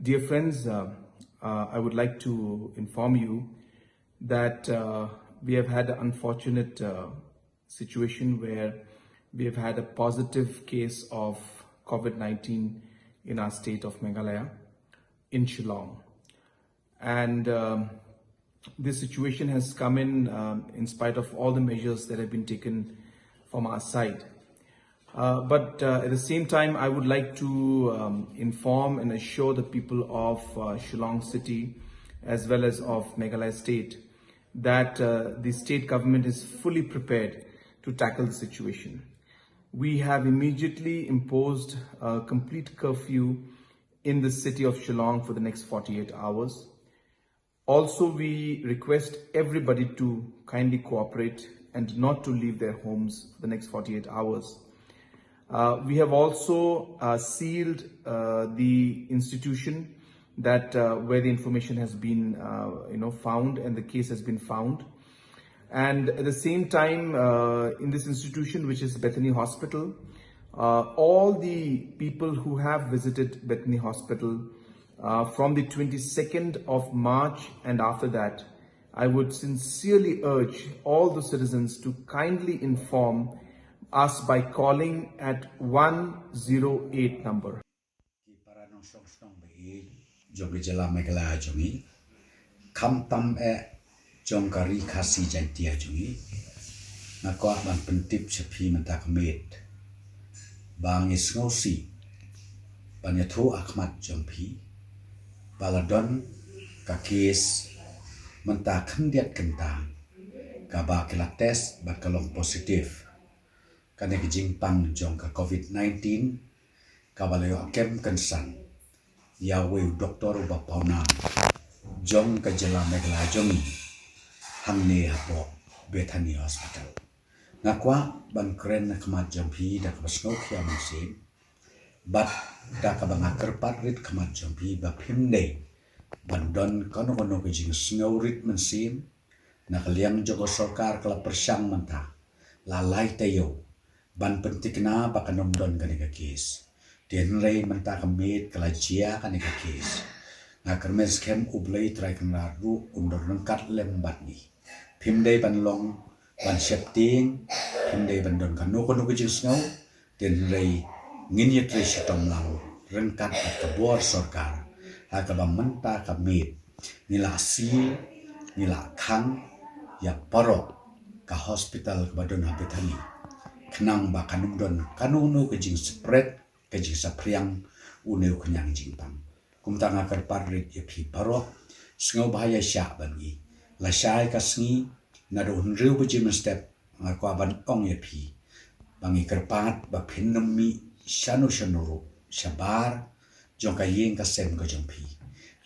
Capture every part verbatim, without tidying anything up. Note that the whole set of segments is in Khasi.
Dear friends, uh, uh, I would like to inform you that uh, we have had an unfortunate uh, situation where we have had a positive case of COVID nineteen in our state of Meghalaya, in Shillong. And um, this situation has come in um, in spite of all the measures that have been taken from our side. Uh, but uh, at the same time, I would like to um, inform and assure the people of uh, Shillong City as well as of Meghalaya State that uh, the state government is fully prepared to tackle the situation. We have immediately imposed a complete curfew in the city of Shillong for the next forty-eight hours. Also, we request everybody to kindly cooperate and not to leave their homes for the next forty-eight hours. Uh, we have also uh, sealed uh, the institution that uh, where the information has been uh, you know found and the case has been found. And at the same time, uh, in this institution, which is Bethany Hospital, uh, all the people who have visited Bethany Hospital uh, from the twenty-second of March and after that, I would sincerely urge all the citizens to kindly inform us by calling at one zero eight number. Ki para nongshong shnong ba ïeit jong ka jylla Meghalaya jong ngi, khamtam eh jong ka Ri Khasi Jaiñtia jong ngi, nga kwah ban pyntip sha phi mynta ka miet ba ngi sngewsih ban ïathuh ha khmat jong phi ba la don ka case mynta khyndiat kynta kaba ki la test bad ka long positive kane ka jingpang jong ka COVID nineteen, kaba la ïoh kem kynsan ïa uwei u doktor uba pawnam jong ka jylla Meghalaya jong ngi hangne hapoh Bethany Hospital. Nga kwah ban kren ha khmat jong phi da kaba sngewkhia mynsiem bad da kaba nga kyrpad rit khmat jong phi ba phim dei ban don kano kano ka jingsngewrit mynsiem na ka liang jong ka sorkar. Ka la pyrshang mynta la lai taïew ban pynthikna ba kan ym don kane ka case. Te hynrei mynta ka miet ka la jia kane ka case. Nga kyrmen skhem U Blei Trai Kynrad ruh un don ryngkat lem bad ngi. Phim dei ban long ban sheptieng, phim dei ban don kano kano ka jingsngew. Te hynrei ngin ïatrei shitom lang ryngkat bad ka bor sorkar ha kaba mynta ka miet ngi la seal, ngi la khang ïa baroh ka hospital kaba don ha Bethany, khnang ba kan ym don kano kano ka jingspread, ka jingsaphriang une u khñiang jingpang. Kumta nga kyrpad rit ïa phi baroh, sngewbha ïaishah bad ngi. Lashai ka sngi naduh hynriew baje mynstep, nga kwah ban ong ïa phi ba ngi kyrpad ba phin ym mih shano shano ruh shabar jong ka ïing ka sem ka jong phi.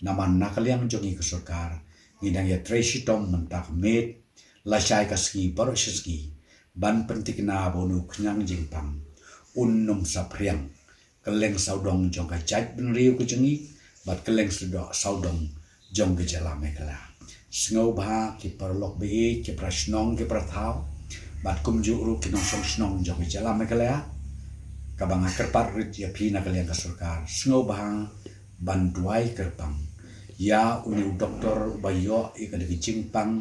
Namar na ka liang jong ngi ka sorkar, ngi dang ïatrei shitom mynta ka miet lashai ka sngi baroh shi sngi ban pynthikna ba une u khñiang jingpang un ym saphriang kylleng sawdong jong ka jaitbynriew ka jong ngi bad kylleng sawdong jong ka jylla Meghalaya. Sngewbha ki paralok ba ïeit, ki para shnong, ki para thaw bad kumjuh ruh ki nongshong shnong jong ka jylla Meghalaya, kaba nga kyrpad rit ïa phi na ka liang ka sorkar, sngewbha ban duwai kyrpang ïa une u doktor uba ïoh ïa kane ka jingpang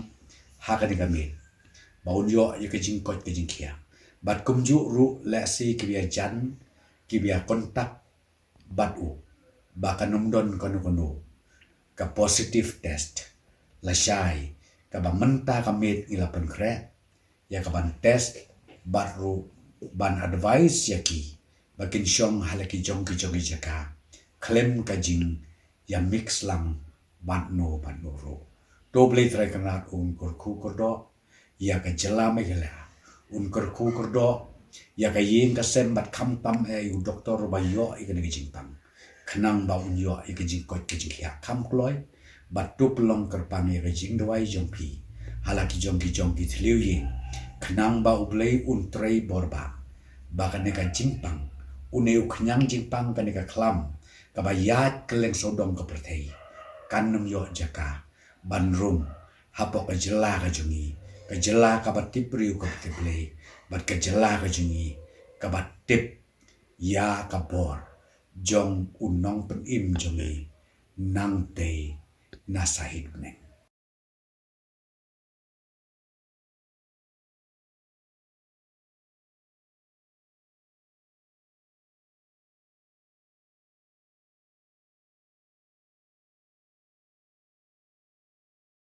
ha kane ka miet, ba un ïoh ïa ka jingkoit ka jingkhiah. Bad kumjuh ruh lehse kiba ïajan, kiba ïakontak bad u, ba kan ym don kano kano ka positive test lashai kaba mynta ka miet ngi la pynkhreh ïa ka ban test bad ruh ban advice ïa ki ba kin shong ha la ki jong ki jong ki jaka khlem ka jingïamix lang bad no bad no ruh. To U Blei Trai Kynrad un kyrkhu kyrdoh ïa ka jylla Meghalaya, un kyrkhu kyrdoh ïa ka ïing ka sem bad khamtam eh ïa u doktor uba ïoh ïa kane ka jingpang, khnang ba un ïoh ïa ka jingkoit ka jingkhiah kham kloi. Bad to pynlong kyrpang ïa ka jingduwai jong phi ha la ki jong ki jong ki thliew ïing, khnang ba U Blei un trei bor ba ba kane ka jingpang, une u khñiang jingpang, kane ka khlam kaba ïaid kylleng sawdong ka pyrthei, kan ym ïoh jaka ban rung hapoh ka jylla ka jong ngi, ka jylla kaba tip briew kaba tip Blei, bad ka jylla ka jong ngi kaba tip ïa ka bor jong u nongpynim jong ngi, nangtei na sahit bneng.